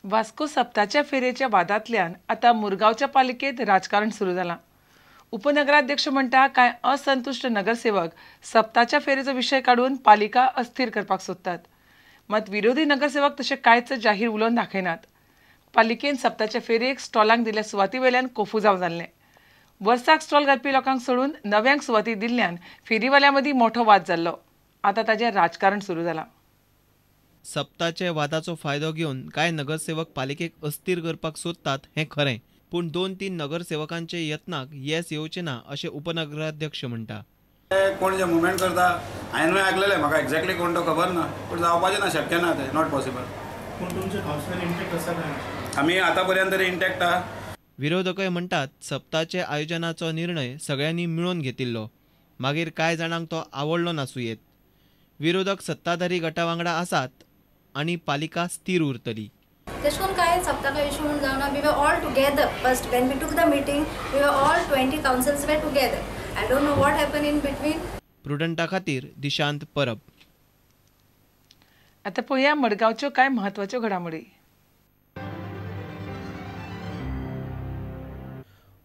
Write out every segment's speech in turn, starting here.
वास्को सप्ताच्या फेरेच्या वादांतल्यान आतां मुरगांवच्या पालिकेंत राजकारण सुरू जालां. उपनगराध्यक्ष म्हणटा कांय असंतुश्ट नगरसेवक सप्ताच्या फेरेचो विशय काडून पालिका अस्थिर करपाक सोदतात. मात विरोधी नगरसेवक तशें कांयच जाहीर उलोवन दाखयनात. पालिकेन सप्ताच्या फेरेक स्टॉलांक दिल्ल्या सुवाती वयल्यान कोफुजांव जाल्लें. वर्साक स्टॉल घालपी लोकांक सोडून नव्यांक सुवाती दिल्ल्यान फेरीवाल्यां मदीं मोठो वाद जाल्लो. आतां ताचें राजकारण सुरू जालां. सप्ताचे वादाचो फायदो घेवन कांय नगरसेवक पालिकेक अस्थिर करपाक सोदतात हें खरें, पूण 2-3 नगरसेवकांचे यत्नाक येस येवचें ना अशें उपनगराध्यक्ष म्हणटा. कोण जे मुवमेंट करता हांवें आयकलेलें, म्हाका एक्झॅक्टली कोण तो खबर ना, पूण जावपाचें ना, शक्य ना, तें not possible. पूण तुमचे कावन्सिलर इंटॅक्ट आसा काय? आमी आतां पर्यंत तरी इंटॅक्ट आहा. विरोधकय म्हणटात सप्ताचे आयोजनाचो निर्णय सगळ्यांनी मेळून घेतिल्लो, मागीर कांय जाणांक तो आवडलो नासूं येत. विरोधक सत्ताधारी गटा वांगडा आसात आनी पालिका स्थिर उरतली. तशें करून कांय सप्तका इशू म्हूण जावना. We were all together first when we took the meeting, we were all 20 councils were together. I don't know what happen in between. प्रुडंटा खातीर दिशांत परब. आतां पळोवया मडगांवच्यो कांय म्हत्वाच्यो घडामोडी.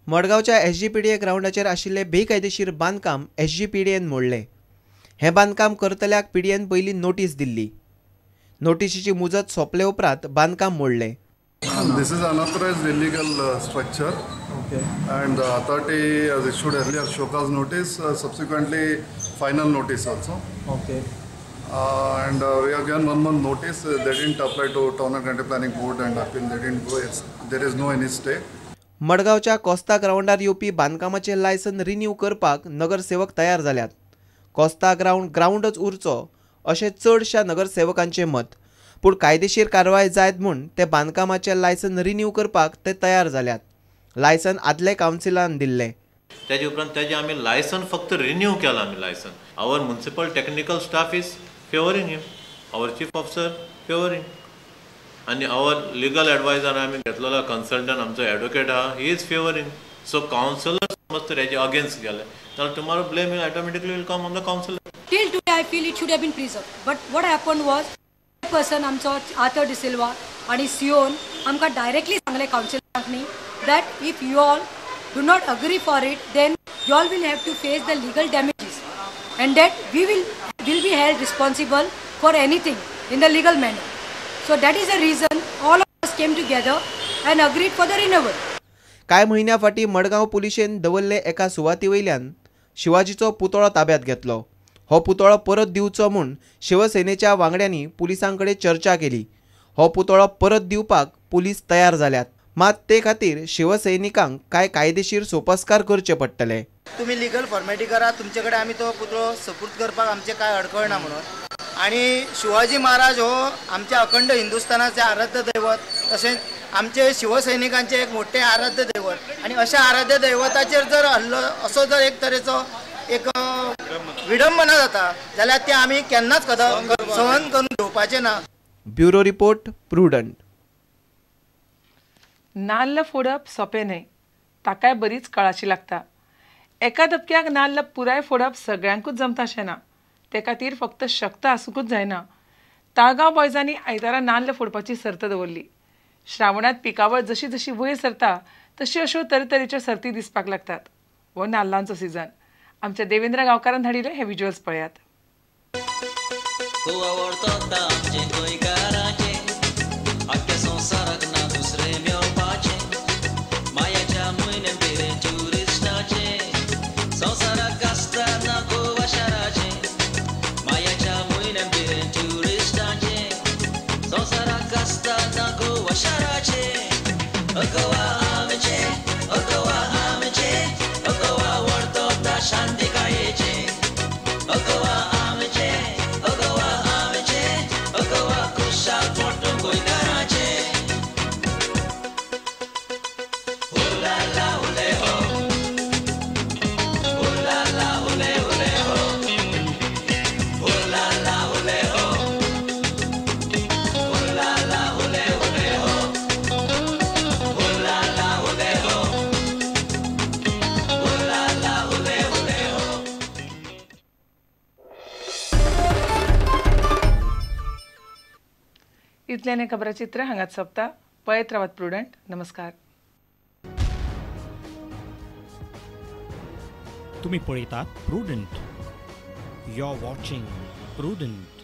मडगांवच्या एसजीपीडीए ग्रावंडाचेर आशिल्लें बेकायदेशीर बांदकाम एसजीपीडीएन मोडलें. हें बांदकाम करतल्याक पीडीएन पयलीं नोटीस दिल्ली. नोटिशीची मुजत सोंपले उपरांत बांदकाम मोडलें. This is unauthorized illegal structure. Okay. And the authority has issued earlier show cause notice, subsequently final notice also. Okay. And we have given 1 month notice. They didn't apply to Town and Country Planning Board and appeal. They didn't go. Yes, there is no any stay. मडगांवच्या कोस्ता ग्रावंडार येवपी बांदकामाचें license renew करपाक नगरसेवक तयार जाल्यात. Costa ground ग्रावंडच उरचो अशें चडश्या नगरसेवकांचें मत, पूण कायदेशीर कारवाय जायत म्हूण ते बांदकामाचें लायसन रिन्यू करपाक ते तयार जाल्यात. लायसन आदले कावन्सिलान दिल्लें. तेजे उपरांत तेजें आमी लायसन फक्त रिन्यू केलां. आमी licence our municipal technical staff is favouring him, our chief officer favouring, आनी our legal adviser आमी घेतलेलो कन्सल्टंट आमचो एडवोकेट आहा, he is favouring. So councillor समज तर हेजे अगेन्स्ट गेले जाल्यार tomorrow blame will automatically will come on the councillor. Till today I feel it should have been preserved. But what happened was, person आमचो Arthur D'Silva आनी सिओन आमकां directly सांगलें कावन्सिलरांक न्ही that if you all do not agree for it then you all will have to face the legal damages and that we will be held responsible for anything in the legal manner. So that is the reason all of us came together and agreed for the renewal. कांय म्हयन्या फाटीं मडगांव पुलिशेन दवरले एका सुवाती वयल्यान शिवाजीचो पुतळो ताब्यांत घेतलो. हो पुतळो परत दिवचो म्हूण शिवसेनेच्या वांगड्यांनी पुलिसां कडेन चर्चा केली. हो पुतळो परत दिवपाक पुलीस तयार जाल्यात, मात ते खातीर शिवसैनिकांक कांय कायदेशीर सोपस्कार करचे पडटले. तुमी लिगल फॉर्मेलिटी करा, तुमचे कडेन आमी तो पुतळो सपूर्द करपाक आमचें कांय अडखळ ना म्हणून. आनी शिवाजी महाराज हो आमच्या अखंड हिंदुस्थानाचें आराध्य दैवत, तशेंच आमचे शिवसैनिकांचें एक मोठें आराध्य दैवत. आनी अशा आराध्य दैवताचेर जर हल्लो असो जर एक तरेचो एक विडंबना जाता जाल्यार ते आमी केन्नाच सहन करून घेवपाचें ना. Bureau report, Prudent. नाल्ल फोडप सोंपें न्हय, ताकाय बरीच कळाशी लागता. एका धपक्याक नाल्ल पुराय फोडप सगळ्यांकूच जमता अशें ना. ते खातीर फक्त शक्त आसूंकूच जायना. ताळगांव बॉयजांनी आयतारा नाल्ल फोडपाची सर्त दवरली. श्रावणांत पिकावळ जशी जशी वयर सरता तशी अश्यो तरेतरेच्यो सर्ती दिसपाक लागतात. हो नाल्लांचो सिजन. आमच्या देवेंद्र गांवकारान धाडिल्ले हे विज्युअल्स पळयात. La la. इतल्यान हें खबराचित्र हांगाच सोंपता. पळयत रावात प्रुडंट. नमस्कार. तुम्ही पळयतात Prudent. You are watching Prudent.